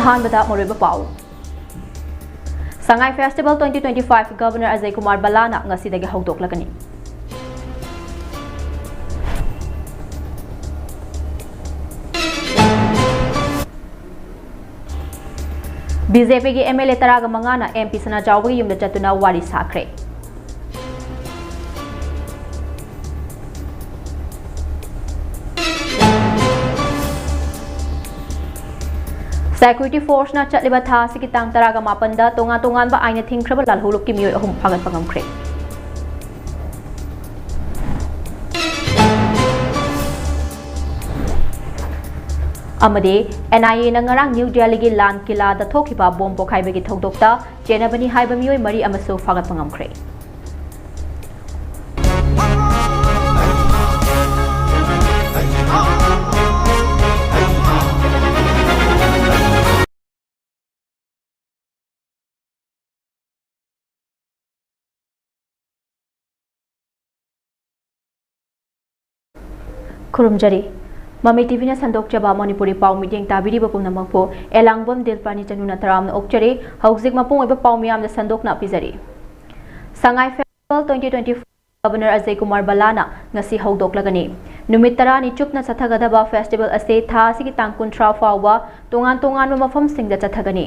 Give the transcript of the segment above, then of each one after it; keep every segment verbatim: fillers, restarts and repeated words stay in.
ꯑꯍꯥꯟꯕꯗ ꯃꯔꯨꯑꯣꯏꯕ ꯄꯥꯎ꯫ ꯁꯉꯥꯏ Festival twenty twenty five Governor Ajay Kumar Bhalla ꯅ ꯉꯁꯤꯗꯒꯤ ꯍꯧꯗꯣꯛꯂꯒꯅꯤ꯫ ꯕꯤ ꯖꯦ ꯄꯤꯒꯤ ꯑꯦꯝ ꯑꯦꯜ ꯑꯦ ꯇꯔꯥꯒ ꯃꯉꯥꯅ ꯑꯦꯝ ꯄꯤ ꯁꯅꯥꯖꯥꯎꯕꯒꯤ ꯌꯨꯝꯗ ꯆꯠꯇꯨꯅ ꯋꯥꯔꯤ ꯁꯥꯈ꯭ꯔꯦ꯫ Security Force ꯅ ꯆꯠꯂꯤꯕ ꯊꯥ ꯑꯁꯤꯒꯤ ꯇꯥꯡ ꯇꯔꯥꯒ ꯃꯥꯄꯟꯗ ꯇꯣꯉꯥꯟ ꯇꯣꯉꯥꯟꯕ ꯑꯥꯏꯟꯅ ꯊꯤꯡꯈ꯭ꯔꯕ ꯂꯥꯜꯍꯧꯂꯨꯞꯀꯤ ꯃꯤꯑꯣꯏ ꯑꯍꯨꯝ ꯐꯥꯒꯠꯄ ꯉꯝꯈ꯭ꯔꯦ꯫ ꯑꯃꯗꯤ ꯑꯦꯟ ꯑꯥꯏ ꯑꯦ ꯅ ꯉꯔꯥꯡ ꯅ꯭ꯌꯨ ꯗꯦꯜꯂꯤꯒꯤ ꯂꯥꯟ ꯀꯤꯂꯥꯗ ꯊꯣꯛꯈꯤꯕ ꯕꯣꯝ ꯄꯣꯈꯥꯏꯕꯒꯤ ꯊꯧꯗꯣꯛꯇ ꯆꯦꯟꯅꯕꯅꯤ ꯍꯥꯏꯕ ꯃꯤꯑꯣꯏ ꯃꯔꯤ ꯑꯃꯁꯨ ꯐꯥꯒꯠꯄ ꯉꯝꯈ꯭ꯔꯦ꯫ ꯈꯨꯔꯨꯝꯖꯔꯤ꯫ ꯃꯃꯤ ꯇꯤ ꯚꯤꯅ ꯁꯟꯗꯣꯛꯆꯕ ꯃꯅꯤꯄꯨꯔꯤ ꯄꯥꯎ ꯃꯤꯠꯌꯦꯡ ꯇꯥꯕꯤꯔꯤꯕ ꯄꯨꯝꯅꯃꯛꯄꯨ ꯑꯦꯂꯥꯡꯕꯝ ꯗꯤꯜꯄ꯭ꯔꯥꯅꯤ ꯆꯅꯨꯅ ꯇꯔꯥꯝꯅ ꯑꯣꯛꯆꯔꯤ꯫ ꯍꯧꯖꯤꯛ ꯃꯄꯨꯡ ꯑꯣꯏꯕ ꯄꯥꯎ ꯃꯤꯌꯥꯝꯗ ꯁꯟꯗꯣꯛꯅ ꯄꯤꯖꯔꯤ꯫ ꯁꯉꯥꯏ Festival twenty twenty five Governor Ajay Kumar Bhalla ꯅ ꯉꯁꯤ ꯍꯧꯗꯣꯛꯂꯒꯅꯤ꯫ ꯅꯨꯃꯤꯠ ꯇꯔꯥꯅꯤ ꯆꯨꯞꯅ ꯆꯠꯊꯒꯗꯕ festival ꯑꯁꯤ ꯊꯥ ꯑꯁꯤꯒꯤ ꯇꯥꯡ ꯀꯨꯟꯊ꯭ꯔꯥ ꯐꯥꯎꯕ ꯇꯣꯉꯥꯟ ꯇꯣꯉꯥꯟꯕ ꯃꯐꯝꯁꯤꯡꯗ ꯆꯠꯊꯒꯅꯤ꯫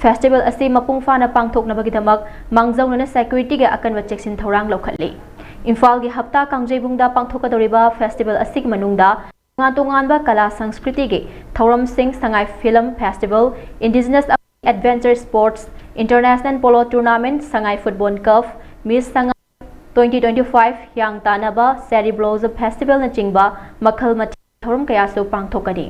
Festival ꯑꯁꯤ ꯃꯄꯨꯡ ꯐꯥꯅ ꯄꯥꯡꯊꯣꯛꯅꯕꯒꯤꯗꯃꯛ ꯃꯥꯡꯖꯧꯅꯅ security ꯒꯤ ꯑꯀꯟꯕ ꯆꯦꯛꯁꯤꯟ ꯊꯧꯔꯥꯡ ꯂꯧꯈꯠꯂꯤ꯫ ꯏꯝꯐꯥꯜꯒꯤ ꯍꯞꯇꯥ ꯀꯥꯡꯖꯩꯕꯨꯡꯗ ꯄꯥꯡꯊꯣꯛꯀꯗꯧꯔꯤꯕ festival ꯑꯁꯤꯒꯤ ꯃꯅꯨꯡꯗ ꯇꯣꯉꯥꯟ ꯇꯣꯉꯥꯟꯕ ꯀꯂꯥ ꯁꯪꯁꯀ꯭ꯔꯤꯇꯤꯒꯤ ꯊꯧꯔꯝꯁꯤꯡ, ꯁꯉꯥꯏ Film Festival, Indigenous Adventure Sports, International Polo Tournament, ꯁꯉꯥꯏ Football Cup, Miss ꯁꯉꯥꯏ twenty twenty five, ꯍꯤꯌꯥꯡ ꯇꯥꯟꯅꯕ, Cherry Blossom Festival ꯅꯆꯤꯡꯕ ꯃꯈꯜ ꯃꯊꯦꯜ ꯊꯧꯔꯝ ꯀꯌꯥꯁꯨ ꯄꯥꯡꯊꯣꯛꯀꯅꯤ꯫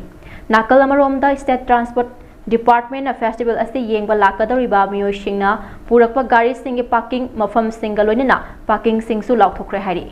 ꯅꯥꯀꯜ ꯑꯃꯔꯣꯝꯗ, State Transport Department ꯅ festival ꯑꯁꯤ ꯌꯦꯡꯕ ꯂꯥꯛꯀꯗꯧꯔꯤꯕ ꯃꯤꯑꯣꯏꯁꯤꯡꯅ ꯄꯨꯔꯛꯄ ꯒꯥꯔꯤꯁꯤꯡꯒꯤ parking ꯃꯐꯝꯁꯤꯡꯒ ꯂꯣꯏꯅꯅ parking ꯁꯤꯡꯁꯨ ꯂꯥꯎꯊꯣꯛꯈ꯭ꯔꯦ ꯍꯥꯏꯔꯤ꯫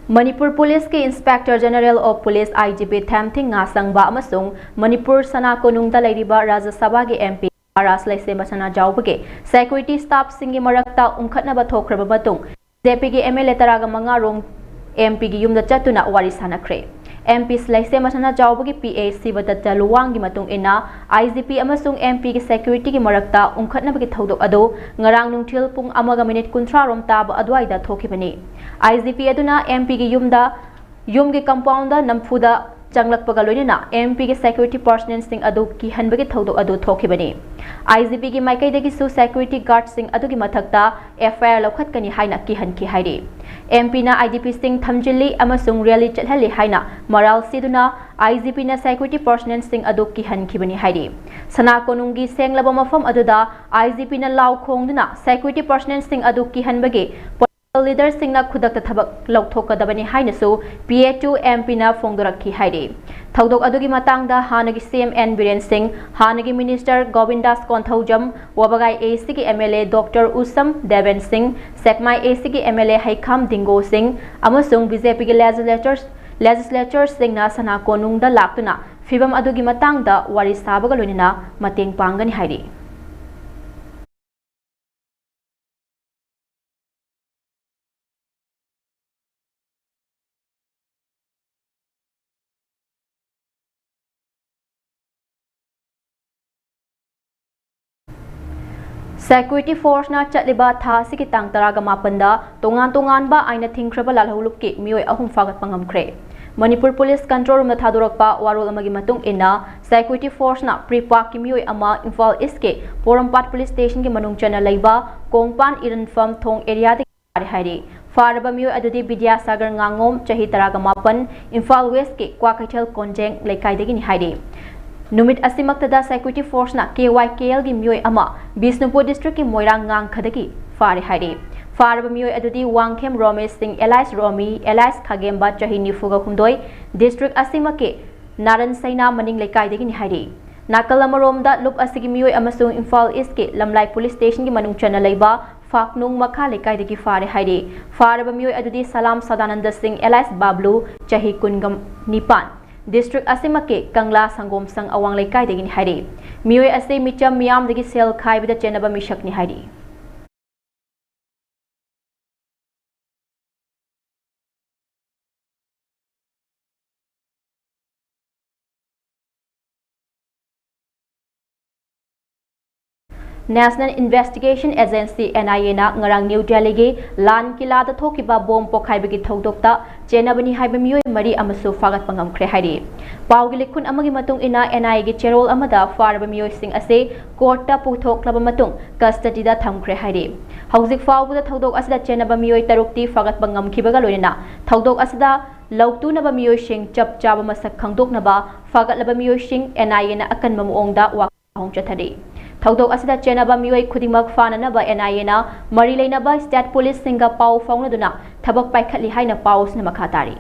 ꯃꯅꯤꯄꯨꯔ ꯄꯨꯂꯤꯁꯀꯤ Inspector General of Police, I G P, ꯊꯦꯝꯊꯤꯡ ꯉꯥꯁꯪꯕ ꯑꯃꯁꯨꯡ ꯃꯅꯤꯄꯨꯔ ꯁꯅꯥ ꯀꯣꯅꯨꯡꯗ ꯂꯩꯔꯤꯕ ꯔꯥꯖ꯭ꯌ ꯁꯚꯥꯒꯤ M P ꯃꯍꯥꯔꯥꯖ ꯂꯩꯁꯦꯝꯕ ꯁꯅꯥꯖꯥꯎꯕꯒꯤ security staffꯁꯤꯡꯒꯤ ꯃꯔꯛꯇ ꯎꯪꯈꯠꯅꯕ ꯊꯣꯛꯈ꯭ꯔꯕ ꯃꯇꯨꯡ, B J Pꯒꯤ M L A ꯇꯔꯥꯒ ꯃꯉꯥ ꯔꯣꯝ M Pꯒꯤ ꯌꯨꯝꯗ ꯆꯠꯇꯨꯅ ꯋꯥꯔꯤ ꯁꯥꯅꯈ꯭ꯔꯦ꯫ M P ꯂꯩꯁꯦꯝꯕ ꯁꯅꯥꯖꯥꯎꯕꯒꯤ P A ꯁꯤꯕꯗꯠꯇ ꯂꯨꯋꯥꯡꯒꯤ ꯃꯇꯨꯡ ꯏꯟꯅ, I G P ꯑꯃꯁꯨꯡ M Pꯒꯤ securityꯒꯤ ꯃꯔꯛꯇ ꯎꯪꯈꯠꯅꯕꯒꯤ ꯊꯧꯗꯣꯛ ꯑꯗꯨ ꯉꯔꯥꯡ ꯅꯨꯡꯊꯤꯜ ꯄꯨꯡ ꯑꯃꯒ ꯃꯤꯅꯤꯠ ꯀꯨꯟꯊ꯭ꯔꯥ ꯔꯣꯝ ꯇꯥꯕ ꯑꯗꯨꯋꯥꯏꯗ ꯊꯣꯛꯈꯤꯕꯅꯤ꯫ I G P ꯑꯗꯨꯅ M Pꯒꯤ ꯌꯨꯝꯗ, ꯌꯨꯝꯒꯤ compoundꯗ ꯅꯝꯐꯨꯗ ꯆꯪꯂꯛꯄꯒ ꯂꯣꯏꯅꯅ M Pꯒꯤ security personnelꯁꯤꯡ ꯑꯗꯨ ꯀꯤꯍꯟꯕꯒꯤ ꯊꯧꯗꯣꯛ ꯑꯗꯨ ꯊꯣꯛꯈꯤꯕꯅꯤ꯫ I G Pꯒꯤ ꯃꯥꯏꯀꯩꯗꯒꯤꯁꯨ security guardꯁꯤꯡ ꯑꯗꯨꯒꯤ ꯃꯊꯛꯇ F I R ꯂꯧꯈꯠꯀꯅꯤ ꯍꯥꯏꯅ ꯀꯤꯍꯟꯈꯤ ꯍꯥꯏꯔꯤ꯫ M Pꯅ I D Pꯁꯤꯡ ꯊꯝꯖꯤꯜꯂꯤ ꯑꯃꯁꯨꯡ rally ꯆꯠꯍꯜꯂꯤ ꯍꯥꯏꯅ ꯃꯔꯥꯜ ꯁꯤꯗꯨꯅ I G Pꯅ security personnelꯁꯤꯡ ꯑꯗꯨ ꯀꯤꯍꯟꯈꯤꯕꯅꯤ ꯍꯥꯏꯔꯤ꯫ ꯁꯅꯥ ꯀꯣꯅꯨꯡꯒꯤ ꯁꯦꯡꯂꯕ ꯃꯐꯝ ꯑꯗꯨꯗ I G Pꯅ ꯂꯥꯎ ꯈꯣꯡꯗꯨꯅ security personnelꯁꯤꯡ ꯑꯗꯨ ꯀꯤꯍꯟꯕꯒꯤ leaderꯁꯤꯡꯅ ꯈꯨꯗꯛꯇ ꯊꯕꯛ ꯂꯧꯊꯣꯛꯀꯗꯕꯅꯤ ꯍꯥꯏꯅꯁꯨ P A two M Pꯅ ꯐꯣꯡꯗꯣꯔꯛꯈꯤ ꯍꯥꯏꯔꯤ꯫ ꯊꯧꯗꯣꯛ ꯑꯗꯨꯒꯤ ꯃꯇꯥꯡꯗ ꯍꯥꯟꯅꯒꯤ C M N ꯕꯤꯔꯦꯟ ꯁꯤꯡ, ꯍꯥꯟꯅꯒꯤ minister ꯒꯣꯕꯤꯟꯗꯥꯁ ꯀꯣꯟꯊꯧꯖꯝ, ꯋꯥꯕꯒꯥꯏ A Cꯒꯤ M L A Doctor ꯎꯁꯝ ꯗꯦꯕꯦꯟ ꯁꯤꯡ, ꯁꯦꯛꯃꯥꯏ A Cꯒꯤ M L A ꯍꯩꯈꯥꯝ ꯗꯤꯡꯒꯣ ꯁꯤꯡ ꯑꯃꯁꯨꯡ B J Pꯒꯤ legislators, legislatorꯁꯤꯡꯅ ꯁꯅꯥ ꯀꯣꯅꯨꯡꯗ ꯂꯥꯛꯇꯨꯅ ꯐꯤꯚꯝ ꯑꯗꯨꯒꯤ ꯃꯇꯥꯡꯗ ꯋꯥꯔꯤ ꯁꯥꯕꯒ ꯂꯣꯏꯅꯅ ꯃꯇꯦꯡ ꯄꯥꯡꯒꯅꯤ ꯍꯥꯏꯔꯤ꯫ Security forceꯅ ꯆꯠꯂꯤꯕ ꯊꯥ ꯑꯁꯤꯒꯤ ꯇꯥꯡ ꯇꯔꯥꯒ ꯃꯥꯄꯟꯗ ꯇꯣꯉꯥꯟ ꯇꯣꯉꯥꯟꯕ ꯑꯥꯏꯟꯅ ꯊꯤꯡꯈ꯭ꯔꯕ ꯂꯥꯜꯍꯧꯂꯨꯞꯀꯤ ꯃꯤꯑꯣꯏ ꯑꯍꯨꯝ ꯐꯥꯒꯠꯄ ꯉꯝꯈ꯭ꯔꯦ꯫ ꯃꯅꯤꯄꯨꯔ ꯄꯨꯂꯤꯁ control roomꯅ ꯊꯥꯗꯣꯔꯛꯄ ꯋꯥꯔꯣꯜ ꯑꯃꯒꯤ ꯃꯇꯨꯡ ꯏꯟꯅ, security forceꯅ pre-parkꯀꯤ ꯃꯤꯑꯣꯏ ꯑꯃ ꯏꯝꯐꯥꯜ Eastꯀꯤ ꯄꯣꯔꯣꯝꯄꯥꯠ police stationꯒꯤ ꯃꯅꯨꯡ ꯆꯟꯅ ꯂꯩꯕ ꯀꯣꯡꯄꯥꯟ ꯏꯔꯟꯐꯝ ꯊꯣꯡ areaꯗꯒꯤ ꯐꯥꯔꯦ ꯍꯥꯏꯔꯤ꯫ ꯐꯥꯔꯕ ꯃꯤꯑꯣꯏ ꯑꯗꯨꯗꯤ ꯕꯤꯗ꯭ꯌꯥꯁꯥꯒꯔ ꯉꯥꯉꯣꯝ, ꯆꯍꯤ ꯇꯔꯥꯒ ꯃꯥꯄꯟ, ꯏꯝꯐꯥꯜ Westꯀꯤ ꯀ꯭ꯋꯥꯀꯩꯊꯦꯜ ꯀꯣꯟꯖꯦꯡ ꯂꯩꯀꯥꯏꯗꯒꯤꯅꯤ ꯍꯥꯏꯔꯤ꯫ ꯅꯨꯃꯤꯠ ꯑꯁꯤꯃꯛꯇꯗ security forceꯅ K Y K Lꯒꯤ ꯃꯤꯑꯣꯏ ꯑꯃ ꯕꯤꯁꯅꯨꯄꯨꯔ districtꯀꯤ ꯃꯣꯏꯔꯥꯡ ꯉꯥꯡꯈꯗꯒꯤ ꯐꯥꯔꯦ ꯍꯥꯏꯔꯤ꯫ ꯐꯥꯔꯕ ꯃꯤꯑꯣꯏ ꯑꯗꯨꯗꯤ ꯋꯥꯡꯈꯦꯝ ꯔꯣꯃꯦꯁ ꯁꯤꯡ alias ꯔꯣꯃꯤ alias ꯈꯥꯒꯦꯝꯕ, ꯆꯍꯤ ꯅꯤꯐꯨꯒ ꯍꯨꯝꯗꯣꯏ, district ꯑꯁꯤꯃꯛꯀꯤ ꯅꯥꯔꯟ ꯁꯩꯅꯥ ꯃꯅꯤꯡ ꯂꯩꯀꯥꯏꯗꯒꯤꯅꯤ ꯍꯥꯏꯔꯤ꯫ ꯅꯥꯀꯜ ꯑꯃꯔꯣꯝꯗ, ꯂꯨꯞ ꯑꯁꯤꯒꯤ ꯃꯤꯑꯣꯏ ꯑꯃꯁꯨꯡ ꯏꯝꯐꯥꯜ Eastꯀꯤ ꯂꯝꯂꯥꯏ police stationꯒꯤ ꯃꯅꯨꯡ ꯆꯟꯅ ꯂꯩꯕ ꯐꯥꯛꯅꯨꯡ ꯃꯈꯥ ꯂꯩꯀꯥꯏꯗꯒꯤ ꯐꯥꯔꯦ ꯍꯥꯏꯔꯤ꯫ ꯐꯥꯔꯕ ꯃꯤꯑꯣꯏ ꯑꯗꯨꯗꯤ ꯁꯂꯥꯝ ꯁꯗꯥꯅꯟꯗ ꯁꯤꯡ alias ꯕꯥꯕ꯭ꯂꯨ, ꯆꯍꯤ ꯀꯨꯟꯒ ꯅꯤꯄꯥꯟ, district ꯑꯁꯤꯃꯛꯀꯤ ꯀꯪꯂꯥ ꯁꯪꯒꯣꯝ ꯁꯪ ꯑꯋꯥꯡ ꯂꯩꯀꯥꯏꯗꯒꯤꯅꯤ ꯍꯥꯏꯔꯤ꯫ ꯃꯤꯑꯣꯏ ꯑꯁꯤ ꯃꯤꯆꯝ ꯃꯤꯌꯥꯝꯗꯒꯤ ꯁꯦꯜ ꯈꯥꯏꯕꯗ ꯆꯦꯟꯅꯕ ꯃꯤꯁꯛꯅꯤ ꯍꯥꯏꯔꯤ꯫ National Investigation Agency, NIA ꯅ ꯉꯔꯥꯡ ꯅ꯭ꯌꯨ ꯗꯦꯜꯂꯤꯒꯤ ꯂꯥꯜ ꯀꯤꯂꯥꯗ ꯊꯣꯛꯈꯤꯕ ꯕꯣꯝ ꯄꯣꯈꯥꯏꯕꯒꯤ ꯊꯧꯗꯣꯛꯇ ꯆꯦꯟꯅꯕꯅꯤ ꯍꯥꯏꯕ ꯃꯤꯑꯣꯏ ꯃꯔꯤ ꯑꯃꯁꯨ ꯐꯥꯒꯠꯄ ꯉꯝꯈ꯭ꯔꯦ ꯍꯥꯏꯔꯤ꯫ ꯄꯥꯎꯒꯤ ꯂꯤꯈꯨꯟ ꯑꯃꯒꯤ ꯃꯇꯨꯡ ꯏꯟꯅ, NIA ꯒꯤ ꯆꯦꯔꯣꯜ ꯑꯃꯗ ꯐꯥꯔꯕ ꯃꯤꯑꯣꯏꯁꯤꯡ ꯑꯁꯤ court ꯇ ꯄꯨꯊꯣꯛꯂꯕ ꯃꯇꯨꯡ custody ꯗ ꯊꯝꯈ꯭ꯔꯦ ꯍꯥꯏꯔꯤ꯫ ꯍꯧꯖꯤꯛ ꯐꯥꯎꯕꯗ ꯊꯧꯗꯣꯛ ꯑꯁꯤꯗ ꯆꯦꯟꯅꯕ ꯃꯤꯑꯣꯏ ꯇꯔꯨꯛꯇꯤ ꯐꯥꯒꯠꯄ ꯉꯝꯈꯤꯕꯒ ꯂꯣꯏꯅꯅ ꯊꯧꯗꯣꯛ ꯑꯁꯤꯗ ꯂꯧꯇꯨꯅꯕ ꯃꯤꯑꯣꯏꯁꯤꯡ ꯆꯞ ꯆꯥꯕ ꯃꯁꯛ ꯈꯪꯗꯣꯛꯅꯕ ꯐꯥꯒꯠꯂꯕ ꯃꯤꯑꯣꯏꯁꯤꯡ NIA ꯅ ꯑꯀꯟꯕ ꯃꯑꯣꯡꯗ ꯋꯥꯍꯣꯡ ꯆꯠꯊꯔꯤ꯫ ꯊꯧꯗꯣꯛ ꯑꯁꯤꯗ ꯆꯦꯟꯅꯕ ꯃꯤꯑꯣꯏ ꯈꯨꯗꯤꯡꯃꯛ ꯐꯥꯅꯅꯕ NIA ꯅ ꯃꯔꯤ ꯂꯩꯅꯕ state police ꯁꯤꯡꯒ ꯄꯥꯎ ꯐꯥꯎꯅꯗꯨꯅ ꯊꯕꯛ ꯄꯥꯏꯈꯠꯂꯤ ꯍꯥꯏꯅ ꯄꯥꯎ ꯑꯁꯤꯅ ꯃꯈꯥ ꯇꯥꯔꯤ꯫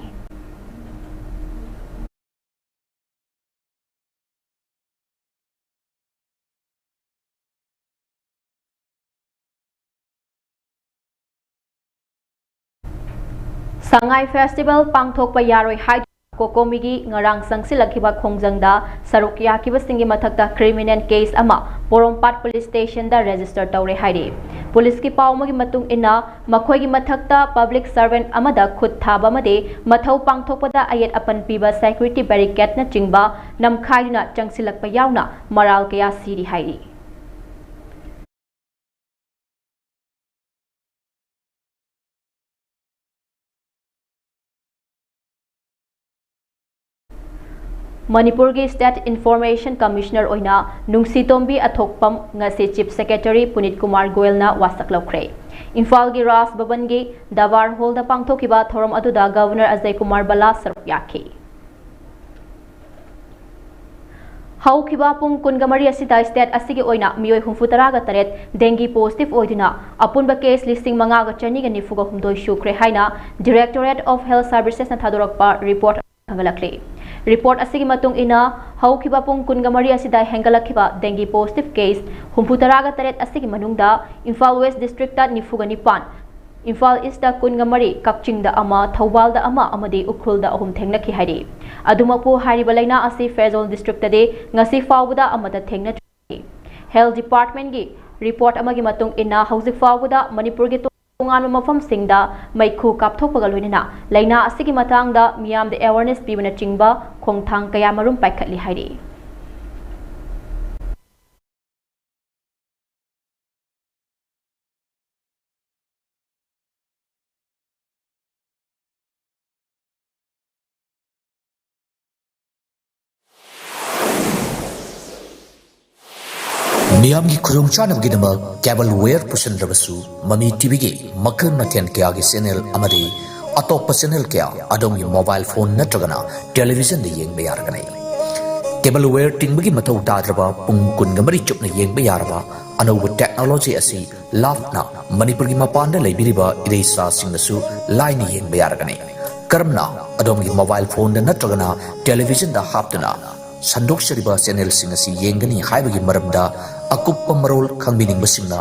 ꯁꯉꯥꯏ festival ꯄꯥꯡꯊꯣꯛꯄ ꯌꯥꯔꯣꯏ ꯍꯥꯏꯗꯨꯅ COCOMI ꯒꯤ ꯉꯔꯥꯡ ꯆꯪꯁꯤꯜꯂꯛꯈꯤꯕ ꯈꯣꯡꯖꯪꯗ ꯁꯔꯨꯛ ꯌꯥꯈꯤꯕꯁꯤꯡꯒꯤ ꯃꯊꯛꯇ criminal case ꯑꯃ ꯄꯣꯔꯣꯝꯄꯥꯠ police station ꯗ register ꯇꯧꯔꯦ ꯍꯥꯏꯔꯤ꯫ Police ꯀꯤ ꯄꯥꯎ ꯑꯃꯒꯤ ꯃꯇꯨꯡ ꯏꯟꯅ, ꯃꯈꯣꯏꯒꯤ ꯃꯊꯛꯇ public servant ꯑꯃꯗ ꯈꯨꯠ ꯊꯥꯕ ꯑꯃꯗꯤ ꯃꯊꯧ ꯄꯥꯡꯊꯣꯛꯄꯗ ꯑꯌꯦꯠ ꯑꯄꯟ ꯄꯤꯕ security barricade ꯅꯆꯤꯡꯕ ꯅꯝꯈꯥꯏꯗꯨꯅ ꯆꯪꯁꯤꯜꯂꯛꯄ ꯌꯥꯎꯅ ꯃꯔꯥꯜ ꯀꯌꯥ ꯁꯤꯔꯤ ꯍꯥꯏꯔꯤ꯫ ꯃꯅꯤꯄꯨꯔꯒꯤ State Information Commissioner ꯑꯣꯏꯅ ꯅꯨꯡꯁꯤꯇꯣꯝꯕꯤ ꯑꯊꯣꯛꯄꯝ ꯉꯁꯤ Chief Secretary ꯄꯨꯅꯤꯠ ꯀꯨꯃꯥꯔ ꯒꯣꯌꯜꯅ ꯋꯥꯁꯛ ꯂꯧꯈ꯭ꯔꯦ꯫ ꯏꯝꯐꯥꯜꯒꯤ ꯔꯥꯖ ꯚꯕꯟꯒꯤ ꯗꯕꯥꯔ ꯍꯣꯜꯗ ꯄꯥꯡꯊꯣꯛꯈꯤꯕ ꯊꯧꯔꯝ ꯑꯗꯨꯗ Governor ꯑꯖꯌ ꯀꯨꯃꯥꯔ ꯕꯂꯥ ꯁꯔꯨꯛ ꯌꯥꯈꯤ꯫ ꯍꯧꯈꯤꯕ ꯄꯨꯡ ꯀꯨꯟꯒ ꯃꯔꯤ ꯑꯁꯤꯗ state ꯑꯁꯤꯒꯤ ꯑꯣꯏꯅ ꯃꯤꯑꯣꯏ ꯍꯨꯝꯐꯨ ꯇꯔꯥꯒ ꯇꯔꯦꯠ dengue positive ꯑꯣꯏꯗꯨꯅ ꯑꯄꯨꯟꯕ case ꯂꯤꯁꯤꯡ ꯃꯉꯥꯒ ꯆꯅꯤꯒ ꯅꯤꯐꯨꯒ ꯍꯨꯝꯗꯣꯏ ꯁꯨꯈ꯭ꯔꯦ ꯍꯥꯏꯅ Directorate of Health Services ꯅ ꯊꯥꯗꯣꯔꯛꯄ report ꯈꯪꯍꯜꯂꯛꯂꯤ꯫ ꯔꯤꯄꯣꯔꯠ ꯑꯁꯤꯒꯤ ꯃꯇꯨꯡ ꯏꯟꯅ, ꯍꯧꯈꯤꯕ ꯄꯨꯡ ꯀꯨꯟꯒ ꯃꯔꯤ ꯑꯁꯤꯗ ꯍꯦꯟꯒꯠꯂꯛꯈꯤꯕ dengue positive case ꯍꯨꯝꯐꯨ ꯇꯔꯥꯒ ꯇꯔꯦꯠ ꯑꯁꯤꯒꯤ ꯃꯅꯨꯡꯗ ꯏꯝꯐꯥꯜ ꯋꯦꯁ ꯗꯤꯁꯇ꯭ꯔꯤꯛꯇ ꯅꯤꯐꯨꯒ ꯅꯤꯄꯥꯟ, ꯏꯝꯐꯥꯜ ꯏꯁꯇ ꯀꯨꯟꯒ ꯃꯔꯤ, ꯀꯛꯆꯤꯡꯗ ꯑꯃ, ꯊꯧꯕꯥꯜꯗ ꯑꯃ ꯑꯃꯗꯤ ꯎꯈ꯭ꯔꯨꯜꯗ ꯑꯍꯨꯝ ꯊꯦꯡꯅꯈꯤ ꯍꯥꯏꯔꯤ꯫ ꯑꯗꯨꯃꯛꯄꯨ, ꯍꯥꯏꯔꯤꯕ ꯂꯥꯏꯅꯥ ꯑꯁꯤ ꯐꯦꯔꯖꯣꯜ ꯗꯤꯁꯇ꯭ꯔꯤꯛꯇꯗꯤ ꯉꯁꯤ ꯐꯥꯎꯕꯗ ꯑꯃꯠꯇ ꯊꯦꯡꯅꯗ꯭ꯔꯤ꯫ ꯍꯦꯜꯊ ꯗꯤꯄꯥꯔꯠꯃꯦꯟꯒꯤ ꯔꯤꯄꯣꯔꯠ ꯑꯃꯒꯤ ꯃꯇꯨꯡ ꯏꯟꯅ, ꯍꯧꯖꯤꯛ ꯐꯥꯎꯕꯗ ꯃꯅꯤꯄꯨꯔꯒꯤ ꯇꯣꯉꯥꯟꯕ ꯃꯐꯝꯁꯤꯡꯗ ꯃꯩꯈꯨ ꯀꯥꯞꯊꯣꯛꯄꯒ ꯂꯣꯏꯅꯅ ꯂꯥꯏꯅꯥ ꯑꯁꯤꯒꯤ ꯃꯇꯥꯡꯗ ꯃꯤꯌꯥꯝꯗ awareness ꯄꯤꯕꯅꯆꯤꯡꯕ ꯈꯣꯡꯊꯥꯡ ꯀꯌꯥ ꯃꯔꯨꯝ ꯄꯥꯏꯈꯠꯂꯤ ꯍꯥꯏꯔꯤ꯫ ꯃꯤꯌꯥꯝꯒꯤ ꯈꯨꯗꯣꯡꯆꯥꯅꯕꯒꯤꯗꯃꯛ cable wire ꯄꯨꯁꯤꯟꯗ꯭ꯔꯕꯁꯨ, ꯃꯃꯤ ꯇꯤꯚꯤꯒꯤ ꯃꯈꯜ ꯃꯊꯦꯜ ꯀꯌꯥꯒꯤ channel ꯑꯃꯗꯤ ꯑꯇꯣꯞꯄ channel ꯀꯌꯥ ꯑꯗꯣꯝꯒꯤ mobile phone ꯅꯠꯇ꯭ꯔꯒꯅ televisionꯗ ꯌꯦꯡꯕ ꯌꯥꯔꯒꯅꯤ꯫ Cable wire ꯇꯤꯡꯕꯒꯤ ꯃꯊꯧ ꯇꯥꯗ꯭ꯔꯕ, ꯄꯨꯡ ꯀꯨꯟꯒ ꯃꯔꯤ ꯆꯨꯞꯅ ꯌꯦꯡꯕ ꯌꯥꯔꯕ ꯑꯅꯧꯕ technology ꯑꯁꯤ ꯂꯥꯞꯅ ꯃꯅꯤꯄꯨꯔꯒꯤ ꯃꯄꯥꯟꯗ ꯂꯩꯕꯤꯔꯤꯕ ꯏꯔꯩꯆꯥꯁꯤꯡꯅꯁꯨ ꯂꯥꯏꯅ ꯌꯦꯡꯕ ꯌꯥꯔꯒꯅꯤ꯫ ꯀꯔꯝꯅ ꯑꯗꯣꯝꯒꯤ mobile phoneꯗ ꯅꯠꯇ꯭ꯔꯒꯅ televisionꯗ ꯍꯥꯞꯇꯨꯅ ꯁꯟꯗꯣꯛꯆꯔꯤꯕ channelꯁꯤꯡ ꯑꯁꯤ ꯌꯦꯡꯒꯅꯤ ꯍꯥꯏꯕꯒꯤ ꯃꯔꯝꯗ ꯑꯀꯨꯞꯄ ꯃꯔꯣꯜ ꯈꯪꯕꯤꯅꯤꯡꯕꯁꯤꯡꯅ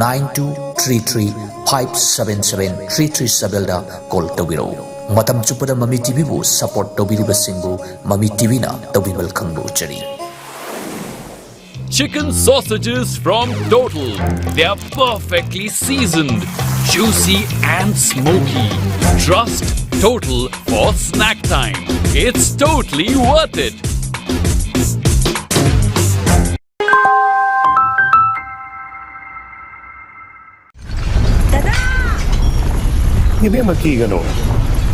nine two three three five seven seven three three sevenꯗ call ꯇꯧꯕꯤꯔꯛꯎ꯫ ꯃꯇꯝ ꯆꯨꯞꯄꯗ ꯃꯃꯤ ꯇꯤꯚꯤꯕꯨ support ꯇꯧꯕꯤꯔꯤꯕꯁꯤꯡꯕꯨ ꯃꯃꯤ ꯇꯤꯚꯤꯅ ꯇꯧꯕꯤꯃꯜ ꯈꯪꯕ ꯎꯠꯆꯔꯤ꯫ Chicken sausages from Total. They are perfectly seasoned, juicy and smoky. Trust Total for snack time. It's totally worth it. ꯏꯕꯦꯝꯃ, ꯀꯤꯒꯅꯨ,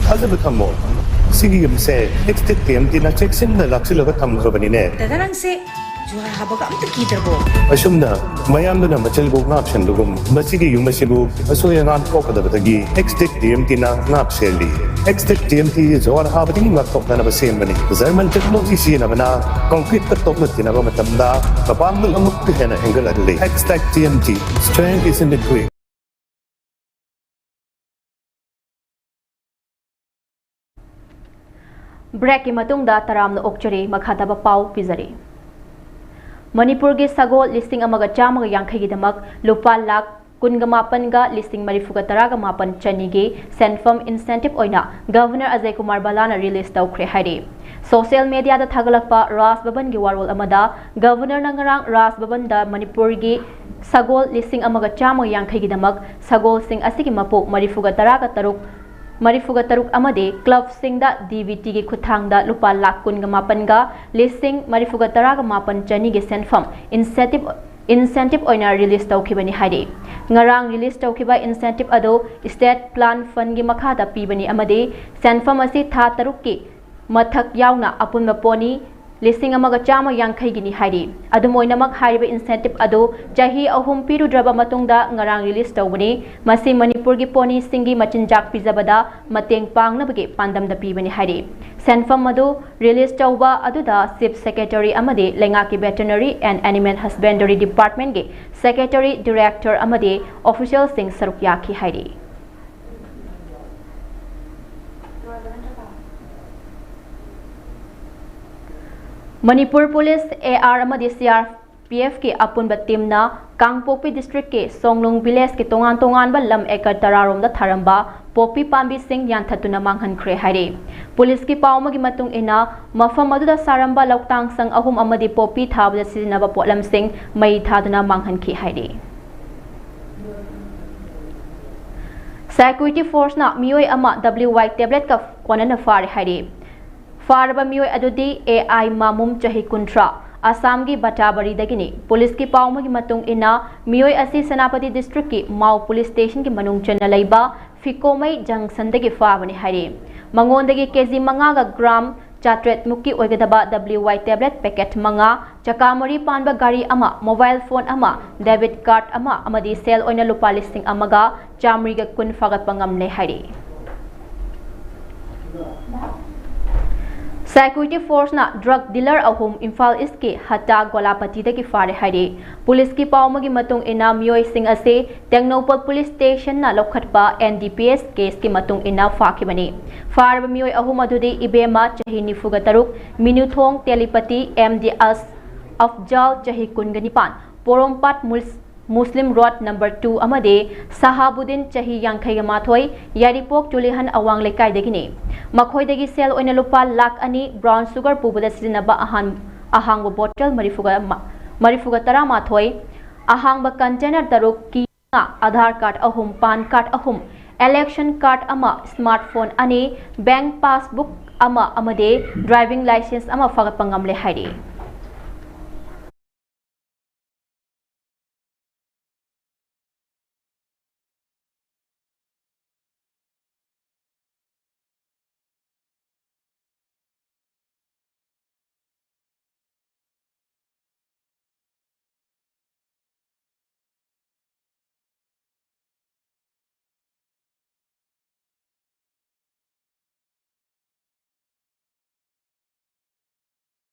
ꯊꯥꯖꯕ ꯊꯝꯃꯣ꯫ ꯁꯤꯒꯤ ꯌꯨꯝꯁꯦ Extech TMTꯅ ꯆꯦꯛꯁꯤꯟꯅ ꯂꯥꯛꯁꯤꯜꯂꯒ ꯊꯝꯈ꯭ꯔꯕꯅꯤꯅꯦ꯫ ꯗꯗꯥ, ꯅꯪꯁꯦ ꯖꯨꯍꯥꯔ ꯍꯥꯕꯒ ꯑꯝꯇ ꯀꯤꯗ꯭ꯔꯕꯣ? ꯑꯁꯨꯝꯅ ꯃꯌꯥꯝꯗꯨꯅ ꯃꯆꯤꯜꯕꯨ ꯉꯥꯛꯁꯟꯕꯒꯨꯝ, ꯃꯁꯤꯒꯤ ꯌꯨꯝ ꯑꯁꯤꯕꯨ ꯑꯁꯣꯏ ꯑꯉꯥꯝ ꯊꯣꯛꯀꯗꯕꯗꯒꯤ Extech TMTꯅ ꯉꯥꯛ ꯁꯦꯜꯂꯤ꯫ Extech TMT ꯖꯨꯍꯥꯔ ꯍꯥꯕꯗꯒꯤ ꯉꯥꯛꯊꯣꯛꯅꯅꯕ ꯁꯦꯝꯕꯅꯤ꯫ German technology ꯁꯤꯖꯤꯟꯅꯕꯅ concreteꯀ ꯇꯣꯛꯅ ꯇꯤꯟꯅꯕ ꯃꯇꯝꯗ ꯃꯄꯥꯡꯒꯜ ꯑꯃꯨꯛꯀ ꯍꯦꯟꯅ ꯍꯦꯟꯒꯠꯍꯜꯂꯤ꯫ Extech TMT, strength is in the grit. Breakꯀꯤ ꯃꯇꯨꯡꯗ ꯇꯔꯥꯝꯅ ꯑꯣꯛꯆꯔꯤ꯫ ꯃꯈꯥ ꯇꯥꯕ ꯄꯥꯎ ꯄꯤꯖꯔꯤ꯫ ꯃꯅꯤꯄꯨꯔꯒꯤ ꯁꯒꯣꯜ ꯂꯤꯁꯤꯡ ꯑꯃꯒ ꯆꯥꯝꯃꯒ ꯌꯥꯡꯈꯩꯒꯤꯗꯃꯛ ꯂꯨꯄꯥ ꯂꯥꯈ ꯀꯨꯟꯒ ꯃꯥꯄꯟꯒ ꯂꯤꯁꯤꯡ ꯃꯔꯤꯐꯨꯒ ꯇꯔꯥꯒ ꯃꯥꯄꯟ ꯆꯅꯤꯒꯤ ꯁꯦꯟꯐꯝ incentive ꯑꯣꯏꯅ Governor ꯑꯖꯌ ꯀꯨꯃꯥꯔ ꯚꯜꯂꯥꯅ release ꯇꯧꯈ꯭ꯔꯦ ꯍꯥꯏꯔꯤ꯫ Social mediaꯗ ꯊꯥꯒꯠꯂꯛꯄ ꯔꯥꯖ ꯚꯕꯟꯒꯤ ꯋꯥꯔꯣꯜ ꯑꯃꯗ Governorꯅ ꯉꯔꯥꯡ ꯔꯥꯖ ꯚꯕꯟꯗ ꯃꯅꯤꯄꯨꯔꯒꯤ ꯁꯒꯣꯜ ꯂꯤꯁꯤꯡ ꯑꯃꯒ ꯆꯥꯝꯃꯒ ꯌꯥꯡꯈꯩꯒꯤꯗꯃꯛ ꯁꯒꯣꯜꯁꯤꯡ ꯑꯁꯤꯒꯤ ꯃꯄꯨ ꯃꯔꯤꯐꯨꯒ ꯇꯔꯥꯒ ꯇꯔꯨꯛ ꯃꯔꯤꯐꯨꯒ ꯇꯔꯨꯛ ꯑꯃꯗꯤ clubꯁꯤꯡꯗ DBTꯒꯤ ꯈꯨꯠꯊꯥꯡꯗ ꯂꯨꯄꯥ ꯂꯥꯈ ꯀꯨꯟꯒ ꯃꯥꯄꯟꯒ ꯂꯤꯁꯤꯡ ꯃꯔꯤꯐꯨꯒ ꯇꯔꯥꯒ ꯃꯥꯄꯟ ꯆꯅꯤꯒꯤ ꯁꯦꯟꯐꯝ incentive incentive ꯑꯣꯏꯅ release ꯇꯧꯈꯤꯕꯅꯤ ꯍꯥꯏꯔꯤ꯫ ꯉꯔꯥꯡ release ꯇꯧꯈꯤꯕ incentive ꯑꯗꯨ State Plan Fundꯒꯤ ꯃꯈꯥꯗ ꯄꯤꯕꯅꯤ ꯑꯃꯗꯤ ꯁꯦꯟꯐꯝ ꯑꯁꯤ ꯊꯥ ꯇꯔꯨꯛꯀꯤ ꯃꯊꯛ ꯌꯥꯎꯅ ꯑꯄꯨꯟꯕ pony ꯂꯤꯁꯤꯡ ꯑꯃꯒ ꯆꯥꯝꯃ ꯌꯥꯡꯈꯩꯒꯤꯅꯤ ꯍꯥꯏꯔꯤ꯫ ꯑꯗꯨꯝ ꯑꯣꯏꯅꯃꯛ, ꯍꯥꯏꯔꯤꯕ incentive ꯑꯗꯨ ꯆꯍꯤ ꯑꯍꯨꯝ ꯄꯤꯔꯨꯗ꯭ꯔꯕ ꯃꯇꯨꯡꯗ ꯉꯔꯥꯡ release ꯇꯧꯕꯅꯤ꯫ ꯃꯁꯤ ꯃꯅꯤꯄꯨꯔꯒꯤ ponyꯁꯤꯡꯒꯤ ꯃꯆꯤꯟꯖꯥꯛ ꯄꯤꯖꯕꯗ ꯃꯇꯦꯡ ꯄꯥꯡꯅꯕꯒꯤ ꯄꯥꯟꯗꯝꯗ ꯄꯤꯕꯅꯤ ꯍꯥꯏꯔꯤ꯫ ꯁꯦꯟꯐꯝ ꯑꯗꯨ release ꯇꯧꯕ ꯑꯗꯨꯗ Chief Secretary ꯑꯃꯗꯤ ꯂꯩꯉꯥꯛꯀꯤ Veterinary and Animal Husbandry Departmentꯀꯤ Secretary, Director ꯑꯃꯗꯤ officialꯁꯤꯡ ꯁꯔꯨꯛ ꯌꯥꯈꯤ ꯍꯥꯏꯔꯤ꯫ ꯃꯅꯤꯄꯨꯔ ꯄꯨꯂꯤꯁ, AR ꯑꯃꯗꯤ CRPFꯀꯤ ꯑꯄꯨꯟꯕ teamꯅ ꯀꯥꯡꯄꯣꯛꯄꯤ districtꯀꯤ ꯁꯣꯡꯂꯨꯡ villageꯀꯤ ꯇꯣꯉꯥꯟ ꯇꯣꯉꯥꯟꯕ ꯂꯝ acre ꯇꯔꯥꯔꯣꯝꯗ ꯊꯥꯔꯝꯕ poppy ꯄꯥꯝꯕꯤꯁꯤꯡ ꯌꯥꯟꯊꯠꯇꯨꯅ ꯃꯥꯡꯍꯟꯈ꯭ꯔꯦ ꯍꯥꯏꯔꯤ꯫ ꯄꯨꯂꯤꯁꯀꯤ ꯄꯥꯎ ꯑꯃꯒꯤ ꯃꯇꯨꯡ ꯏꯟꯅ, ꯃꯐꯝ ꯑꯗꯨꯗ ꯁꯥꯔꯝꯕ ꯂꯧꯇꯥꯡ ꯁꯪ ꯑꯍꯨꯝ ꯑꯃꯗꯤ poppy ꯊꯥꯕꯗ ꯁꯤꯖꯤꯟꯅꯕ ꯄꯣꯠꯂꯝꯁꯤꯡ ꯃꯩ ꯊꯥꯗꯨꯅ ꯃꯥꯡꯍꯟꯈꯤ ꯍꯥꯏꯔꯤ꯫ Security forceꯅ ꯃꯤꯑꯣꯏ ꯑꯃ WY tabletꯀ ꯀꯣꯟꯅꯅ ꯐꯥꯔꯦ ꯍꯥꯏꯔꯤ꯫ ꯐꯥꯔꯕ ꯃꯤꯑꯣꯏ ꯑꯗꯨꯗꯤ AI ꯃꯥꯃꯨꯝ, ꯆꯍꯤ ꯀꯨꯟꯊ꯭ꯔꯥ, ꯑꯁꯥꯝꯒꯤ ꯕꯇꯥꯕꯔꯤꯗꯒꯤꯅꯤ꯫ ꯄꯨꯂꯤꯁꯀꯤ ꯄꯥꯎ ꯑꯃꯒꯤ ꯃꯇꯨꯡ ꯏꯟꯅ, ꯃꯤꯑꯣꯏ ꯑꯁꯤ ꯁꯦꯅꯥꯄꯇꯤ districtꯀꯤ ꯃꯥꯎ police stationꯒꯤ ꯃꯅꯨꯡ ꯆꯟꯅ ꯂꯩꯕ ꯐꯤꯀꯣꯃꯩ junctionꯗꯒꯤ ꯐꯥꯕꯅꯤ ꯍꯥꯏꯔꯤ꯫ ꯃꯉꯣꯟꯗꯒꯤ KG ꯃꯉꯥꯒ gram ꯆꯥꯇ꯭ꯔꯦꯠ ꯃꯨꯛꯀꯤ ꯑꯣꯏꯒꯗꯕ WY tablet packet ꯃꯉꯥ, ꯆꯀꯥ ꯃꯔꯤ ꯄꯥꯟꯕ ꯒꯥꯔꯤ ꯑꯃ, mobile phone ꯑꯃ, debit card ꯑꯃ ꯑꯃꯗꯤ ꯁꯦꯜ ꯑꯣꯏꯅ ꯂꯨꯄꯥ ꯂꯤꯁꯤꯡ ꯑꯃꯒ ꯆꯥꯃꯔꯤꯒ ꯀꯨꯟ ꯐꯥꯒꯠꯄ ꯉꯝꯂꯦ ꯍꯥꯏꯔꯤ꯫ Security Force ꯅ drug dealer ꯑꯍꯨꯝ ꯏꯝꯐꯥꯜ ꯏꯁꯀꯤ ꯍꯠꯇꯥ ꯒꯣꯂꯥꯄꯇꯤꯗꯒꯤ ꯐꯥꯔꯦ ꯍꯥꯏꯔꯤ꯫ ꯄꯨꯂꯤꯁꯀꯤ ꯄꯥꯎ ꯑꯃꯒꯤ ꯃꯇꯨꯡ ꯏꯟꯅ, ꯃꯤꯑꯣꯏꯁꯤꯡ ꯑꯁꯤ ꯇꯦꯡꯅꯧꯄꯜ ꯄꯨꯂꯤꯁ ꯁ꯭ꯇꯦꯁꯟꯅ ꯂꯧꯈꯠꯄ N D P S case ꯀꯤ ꯃꯇꯨꯡ ꯏꯟꯅ ꯐꯥꯈꯤꯕꯅꯤ꯫ ꯐꯥꯔꯕ ꯃꯤꯑꯣꯏ ꯑꯍꯨꯝ ꯑꯗꯨꯗꯤ ꯏꯕꯦꯝꯃ, ꯆꯍꯤ ꯅꯤꯐꯨꯒ ꯇꯔꯨꯛ, ꯃꯤꯅꯨꯊꯣꯡ ꯇꯦꯂꯤꯄꯇꯤ, M D ꯑꯁ ꯑꯐꯖꯥꯜ, ꯆꯍꯤ ꯀꯨꯟꯒ ꯅꯤꯄꯥꯟ, ꯄꯣꯔꯣꯝꯄꯥꯠ ꯃꯨꯁ-, ꯃꯨꯁꯂꯤꯝ ꯔꯣꯗ ꯅꯝꯕꯔ ꯇꯨ ꯑꯃꯗꯤ ꯁꯍꯥꯕꯨꯗꯤꯟ, ꯆꯍꯤ ꯌꯥꯡꯈꯩꯒ ꯃꯥꯊꯣꯏ, ꯌꯥꯏꯔꯤꯄꯣꯛ ꯆꯨꯂꯤꯍꯟ ꯑꯋꯥꯡ ꯂꯩꯀꯥꯏꯗꯒꯤꯅꯤ꯫ ꯃꯈꯣꯏꯗꯒꯤ ꯁꯦꯜ ꯑꯣꯏꯅ ꯂꯨꯄꯥ ꯂꯥꯈ ꯑꯅꯤ, brown sugar ꯄꯨꯕꯗ ꯁꯤꯖꯤꯟꯅꯕ ꯑꯍꯥꯟ-, ꯑꯍꯥꯡꯕ ꯕꯣꯇꯜ ꯃꯔꯤꯐꯨꯒ ꯃ-, ꯃꯔꯤꯐꯨꯒ ꯇꯔꯥꯃꯥꯊꯣꯏ, ꯑꯍꯥꯡꯕ container ꯇꯔꯨꯛ, ꯀꯤ ꯃꯉꯥ, ꯑꯙꯥꯔ ꯀꯥꯔꯗ ꯑꯍꯨꯝ, ꯄꯥꯟ ꯀꯥꯔꯗ ꯑꯍꯨꯝ, ꯏꯂꯦꯛꯁꯟ ꯀꯥꯔꯗ ꯑꯃ, ꯁ꯭ꯃꯥꯔꯠ ꯐꯣꯟ ꯑꯅꯤ, ꯕꯦꯡꯛ ꯄꯥꯁꯕꯨꯛ ꯑꯃ ꯑꯃꯗꯤ ꯗ꯭ꯔꯥꯏꯚꯤꯡ ꯂꯥꯏꯁꯦꯟꯁ ꯑꯃ ꯐꯥꯒꯠꯄ ꯉꯝꯂꯦ ꯍꯥꯏꯔꯤ꯫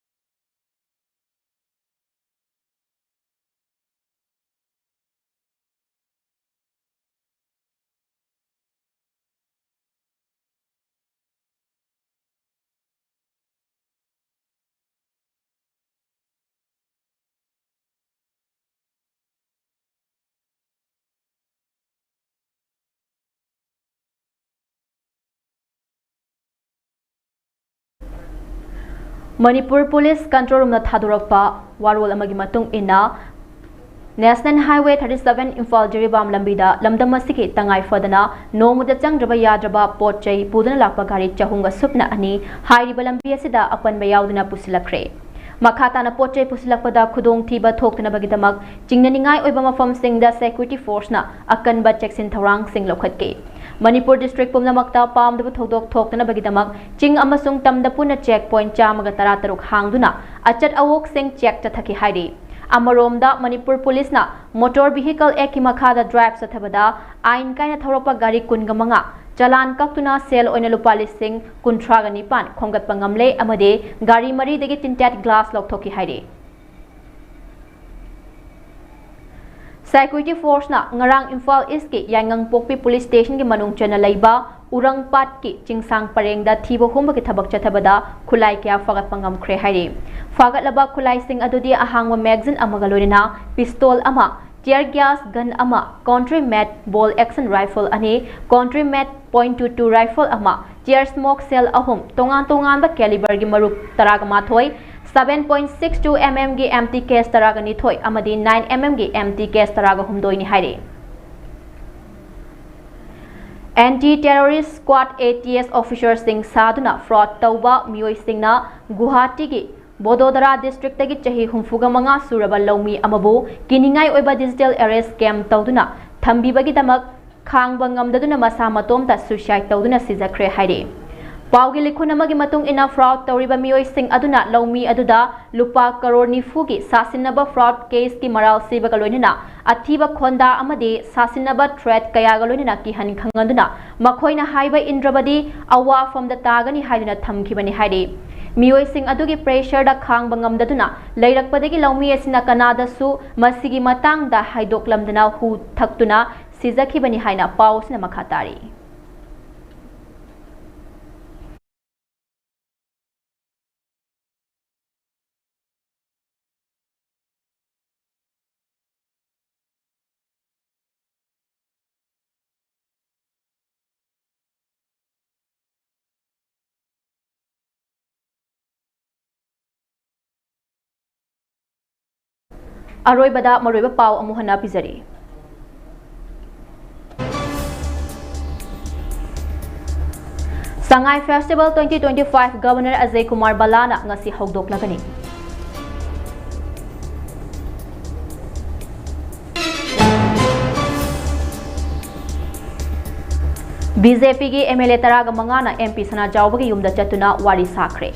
ꯃꯅꯤꯄꯨꯔ ꯄꯨꯂꯤꯁ ꯀꯟꯇ꯭ꯔꯣꯜ ꯔꯨꯝꯅ ꯊꯥꯗꯣꯔꯛꯄ ꯋꯥꯔꯣꯜ ꯑꯃꯒꯤ ꯃꯇꯨꯡ ꯏꯟꯅ, National Highway thirty seven Imphal Jiribam ꯂꯝꯕꯤꯗ ꯂꯝꯗꯝ ꯑꯁꯤꯒꯤ ꯇꯉꯥꯏ ꯐꯗꯅ ꯅꯣꯡꯃꯗ ꯆꯪꯗ꯭ꯔꯕ ꯌꯥꯗ꯭ꯔꯕ ꯄꯣꯠ ꯆꯩ ꯄꯨꯗꯨꯅ ꯂꯥꯛꯄ ꯒꯥꯔꯤ ꯆꯍꯨꯝꯒ ꯁꯨꯞꯅ ꯑꯅꯤ ꯍꯥꯏꯔꯤꯕ ꯂꯝꯕꯤ ꯑꯁꯤꯗ ꯑꯄꯟꯕ ꯌꯥꯎꯗꯅ ꯄꯨꯁꯤꯜꯂꯛꯈ꯭ꯔꯦ꯫ ꯃꯈꯥ ꯇꯥꯅ ꯄꯣꯠ ꯆꯩ ꯄꯨꯁꯤꯜꯂꯛꯄꯗ ꯈꯨꯗꯣꯡꯊꯤꯕ ꯊꯣꯛꯇꯅꯕꯒꯤꯗꯃꯛ ꯆꯤꯡꯅꯅꯤꯡꯉꯥꯏ ꯑꯣꯏꯕ ꯃꯐꯝꯁꯤꯡꯗ Security Force ꯅ ꯑꯀꯟꯕ ꯆꯦꯛꯁꯤꯟ ꯊꯧꯔꯥꯡꯁꯤꯡ ꯂꯧꯈꯠꯈꯤ꯫ ꯃꯅꯤꯄꯨꯔ district ꯄꯨꯝꯅꯃꯛꯇ ꯄꯥꯝꯗꯕ ꯊꯧꯗꯣꯛ ꯊꯣꯛꯇꯅꯕꯒꯤꯗꯃꯛ ꯆꯤꯡ ꯑꯃꯁꯨꯡ ꯇꯝꯗ ꯄꯨꯟꯅ check point ꯆꯥꯝꯃꯒ ꯇꯔꯥ ꯇꯔꯨꯛ ꯍꯥꯡꯗꯨꯅ ꯑꯆꯠ ꯑꯋꯣꯛꯁꯤꯡ check ꯆꯠꯊꯈꯤ ꯍꯥꯏꯔꯤ꯫ ꯑꯃꯔꯣꯝꯗ, ꯃꯅꯤꯄꯨꯔ ꯄꯨꯂꯤꯁꯅ Motor Vehicle Act ꯀꯤ ꯃꯈꯥꯗ drive ꯆꯠꯊꯕꯗ ꯑꯥꯏꯟ ꯀꯥꯏꯅ ꯊꯧꯔꯛꯄ ꯒꯥꯔꯤ ꯀꯨꯟꯒ ꯃꯉꯥ, ꯆꯂꯥꯟ ꯀꯛꯇꯨꯅ ꯁꯦꯜ ꯑꯣꯏꯅ ꯂꯨꯄꯥ ꯂꯤꯁꯤꯡ ꯀꯨꯟꯊ꯭ꯔꯥꯒ ꯅꯤꯄꯥꯟ ꯈꯣꯝꯒꯠꯄ ꯉꯝꯂꯦ ꯑꯃꯗꯤ ꯒꯥꯔꯤ ꯃꯔꯤꯗꯒꯤ tinted glass ꯂꯧꯊꯣꯛꯈꯤ ꯍꯥꯏꯔꯤ꯫ Security forceꯅ ꯉꯔꯥꯡ ꯏꯝꯐꯥꯜ ꯏꯁꯀꯤ ꯌꯥꯏꯉꯪꯄꯣꯛꯄꯤ police stationꯒꯤ ꯃꯅꯨꯡ ꯆꯟꯅ ꯂꯩꯕ ꯎꯔꯪꯄꯥꯠꯀꯤ ꯆꯤꯡꯁꯥꯡ ꯄꯔꯦꯡꯗ ꯊꯤꯕ ꯍꯨꯝꯕꯒꯤ ꯊꯕꯛ ꯆꯠꯊꯕꯗ ꯈꯨꯠꯂꯥꯏ ꯀꯌꯥ ꯐꯥꯒꯠꯄ ꯉꯝꯈ꯭ꯔꯦ ꯍꯥꯏꯔꯤ꯫ ꯐꯥꯒꯠꯂꯕ ꯈꯨꯠꯂꯥꯏꯁꯤꯡ ꯑꯗꯨꯗꯤ ꯑꯍꯥꯡꯕ magazine ꯑꯃꯒ ꯂꯣꯏꯅꯅ pistol ꯑꯃ, tear gas gun ꯑꯃ, country made bolt action rifle ꯑꯅꯤ, country made point two two rifle ꯑꯃ, tear smoke shell ꯑꯍꯨꯝ, ꯇꯣꯉꯥꯟ ꯇꯣꯉꯥꯟꯕ caliberꯒꯤ ꯃꯔꯨꯞ ꯇꯔꯥꯒ ꯃꯥꯊꯣꯏ, seven point six two mmꯒꯤ empty case ꯇꯔꯥꯒ ꯅꯤꯊꯣꯏ ꯑꯃꯗꯤ nine mmꯒꯤ empty case ꯇꯔꯥꯒ ꯍꯨꯝꯗꯣꯏꯅꯤ ꯍꯥꯏꯔꯤ꯫ Anti Terrorist Squad ATS officerꯁꯤꯡ ꯁꯥꯗꯨꯅ fraud ꯇꯧꯕ ꯃꯤꯑꯣꯏꯁꯤꯡꯅ ꯒꯨꯋꯥꯍꯥꯇꯤꯒꯤ ꯕꯣꯗꯣꯗꯔꯥ districtꯇꯒꯤ ꯆꯍꯤ ꯍꯨꯝꯐꯨꯒ ꯃꯉꯥ ꯁꯨꯔꯕ ꯂꯧꯃꯤ ꯑꯃꯕꯨ ꯀꯤꯅꯤꯡꯉꯥꯏ ꯑꯣꯏꯕ digital arrest scam ꯇꯧꯗꯨꯅ ꯊꯝꯕꯤꯕꯒꯤꯗꯃꯛ ꯈꯥꯡꯕ ꯉꯝꯗꯗꯨꯅ ꯃꯁꯥ ꯃꯇꯣꯝꯇ suicide ꯇꯧꯗꯨꯅ ꯁꯤꯖꯈ꯭ꯔꯦ ꯍꯥꯏꯔꯤ꯫ ꯄꯥꯎꯒꯤ ꯂꯤꯈꯨꯟ ꯑꯃꯒꯤ ꯃꯇꯨꯡ ꯏꯟꯅ, fraud ꯇꯧꯔꯤꯕ ꯃꯤꯑꯣꯏꯁꯤꯡ ꯑꯗꯨꯅ ꯂꯧꯃꯤ ꯑꯗꯨꯗ ꯂꯨꯄꯥ ꯀꯔꯣꯔ ꯅꯤꯐꯨꯒꯤ ꯁꯥꯁꯤꯟꯅꯕ fraud caseꯀꯤ ꯃꯔꯥꯜ ꯁꯤꯕꯒ ꯂꯣꯏꯅꯅ ꯑꯊꯤꯕ ꯈꯣꯟꯗꯥ ꯑꯃꯗꯤ ꯁꯥꯁꯤꯟꯅꯕ threat ꯀꯌꯥꯒ ꯂꯣꯏꯅꯅ ꯀꯤꯍꯟ ꯈꯪꯍꯟꯗꯨꯅ ꯃꯈꯣꯏꯅ ꯍꯥꯏꯕ ꯏꯟꯗ꯭ꯔꯕꯗꯤ ꯑꯋꯥꯐꯝꯗ ꯇꯥꯒꯅꯤ ꯍꯥꯏꯗꯨꯅ ꯊꯝꯈꯤꯕꯅꯤ ꯍꯥꯏꯔꯤ꯫ ꯃꯤꯑꯣꯏꯁꯤꯡ ꯑꯗꯨꯒꯤ pressureꯗ ꯈꯥꯡꯕ ꯉꯝꯗꯗꯨꯅ ꯂꯩꯔꯛꯄꯗꯒꯤ ꯂꯧꯃꯤ ꯑꯁꯤꯅ ꯀꯅꯥꯗꯁꯨ ꯃꯁꯤꯒꯤ ꯃꯇꯥꯡꯗ ꯍꯥꯏꯗꯣꯛꯂꯝꯗꯅ ꯍꯨ ꯊꯛꯇꯨꯅ ꯁꯤꯖꯈꯤꯕꯅꯤ ꯍꯥꯏꯅ ꯄꯥꯎ ꯑꯁꯤꯅ ꯃꯈꯥ ꯇꯥꯔꯤ꯫ ꯑꯔꯣꯏꯕꯗ ꯃꯔꯨꯑꯣꯏꯕ ꯄꯥꯎ ꯑꯃꯨꯛ ꯍꯟꯅ ꯄꯤꯖꯔꯤ꯫ Sangai Festival twenty twenty-five Governor Ajay Kumar Bhalla ꯅ ꯉꯁꯤ ꯍꯧꯗꯣꯛꯂꯒꯅꯤ꯫ BJP ꯒꯤ MLA ꯇꯔꯥꯒ ꯃꯉꯥꯅ MP ꯁꯅꯥꯖꯥꯎꯕꯒꯤ ꯌꯨꯝꯗ ꯆꯠꯇꯨꯅ ꯋꯥꯔꯤ ꯁꯥꯈ꯭ꯔꯦ꯫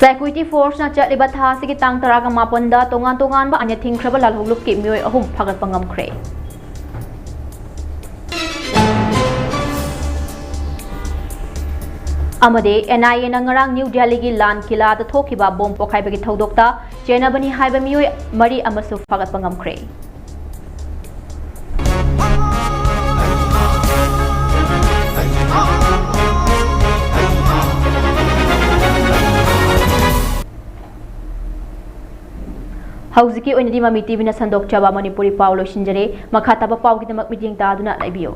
ꯁꯦꯀ꯭ꯌꯨꯔꯤꯇꯤ ꯐꯣꯔꯁꯅ ꯆꯠꯂꯤꯕ ꯊꯥ ꯑꯁꯤꯒꯤ ꯇꯥꯡ ꯇꯔꯥꯒ ꯃꯥꯄꯟꯗ ꯇꯣꯉꯥꯟ ꯇꯣꯉꯥꯟꯕ ꯑꯥꯏꯟꯅ ꯊꯤꯡꯈ꯭ꯔꯕ ꯂꯥꯜꯍꯧꯂꯨꯞꯀꯤ ꯃꯤꯑꯣꯏ ꯑꯍꯨꯝ ꯐꯥꯒꯠꯄ ꯉꯝꯈ꯭ꯔꯦ꯫ ꯑꯃꯗꯤ ꯑꯦꯟ ꯑꯥꯏ ꯑꯦꯅ ꯉꯔꯥꯡ ꯅ꯭ꯌꯨ ꯗꯦꯜꯂꯤꯒꯤ ꯂꯥꯟ ꯀꯤꯂꯥꯗ ꯊꯣꯛꯈꯤꯕ ꯕꯣꯝ ꯄꯣꯈꯥꯏꯕꯒꯤ ꯊꯧꯗꯣꯛꯇ ꯆꯦꯟꯅꯕꯅꯤ ꯍꯥꯏꯕ ꯃꯤꯑꯣꯏ ꯃꯔꯤ ꯑꯃꯁꯨ ꯐꯥꯒꯠꯄ ꯉꯝꯈ꯭ꯔꯦ꯫ ꯍꯧꯖꯤꯛꯀꯤ ꯑꯣꯏꯅꯗꯤ ꯃꯃꯤ ꯇꯤꯚꯤꯅ ꯁꯟꯗꯣꯛꯆꯕ ꯃꯅꯤꯄꯨꯔꯤ ꯄꯥꯎ ꯂꯣꯏꯁꯤꯟꯖꯔꯦ꯫ ꯃꯈꯥ ꯇꯥꯕ ꯄꯥꯎꯒꯤꯗꯃꯛ ꯃꯤꯠꯌꯦꯡ ꯇꯥꯗꯨꯅ ꯂꯩꯕꯤꯌꯨ꯫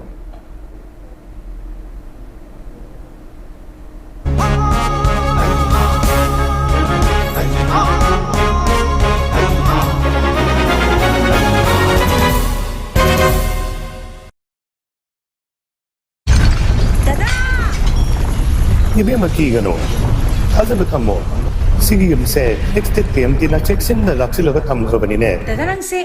ꯏꯕꯦꯝꯃ, ꯀꯤꯒꯅꯨ, ꯊꯥꯖꯕ ꯊꯝꯃꯣ꯫ ꯁꯤꯒꯤ ꯌꯨꯝꯁꯦ ꯑꯦꯛꯁꯇꯦꯛ ꯇꯤ ꯑꯦꯝ ꯇꯤꯅ ꯆꯦꯛꯁꯤꯟꯅ ꯂꯥꯛꯁꯤꯜꯂꯒ ꯊꯝꯈ꯭ꯔꯕꯅꯤꯅꯦ꯫ ꯗꯗꯥ, ꯅꯪꯁꯦ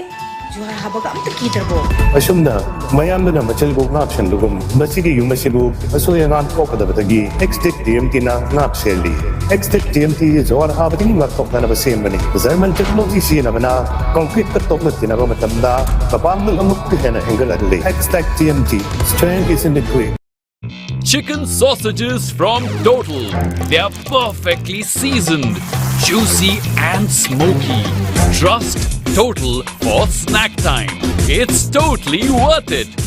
ꯖꯨꯍꯥꯔ ꯍꯥꯕꯒ ꯑꯝꯇ ꯀꯤꯗ꯭ꯔꯕꯣ? ꯑꯁꯨꯝꯅ ꯃꯌꯥꯝꯗꯨꯅ ꯃꯆꯤꯜꯕꯨ ꯉꯥꯛꯁꯦꯟꯕꯒꯨꯝ, ꯃꯁꯤꯒꯤ ꯌꯨꯝ ꯑꯁꯤꯕꯨ ꯑꯁꯣꯏ ꯑꯉꯥꯝ ꯊꯣꯛꯀꯗꯕꯗꯒꯤ ꯑꯦꯛꯁꯇꯦꯛ ꯇꯤ ꯑꯦꯝ ꯇꯤꯅ ꯉꯥꯛ ꯁꯦꯜꯂꯤ꯫ ꯑꯦꯛꯁꯇꯦꯛ ꯇꯤ ꯑꯦꯝ ꯇꯤ ꯖꯨꯍꯥꯔ ꯍꯥꯕꯗꯒꯤ ꯉꯥꯛꯊꯣꯛꯅꯅꯕ ꯁꯦꯝꯕꯅꯤ꯫ ꯖꯔꯃꯟ ꯇꯦꯛꯅꯣꯂꯣꯖꯤ ꯁꯤꯖꯤꯟꯅꯕꯅ ꯀꯣꯟꯀ꯭ꯔꯤꯠꯇ ꯇꯣꯛꯂꯛꯇꯅꯕ ꯃꯇꯝꯗ ꯃꯄꯥꯡꯒꯜ ꯑꯃꯨꯛꯀ ꯍꯦꯟꯅ ꯍꯦꯟꯒꯠꯍꯜꯂꯤ꯫ Extech T M T, strength is in the grip. Chicken sausages from Total. They are perfectly seasoned, juicy and smoky. Trust Total for snack time. It's totally worth it.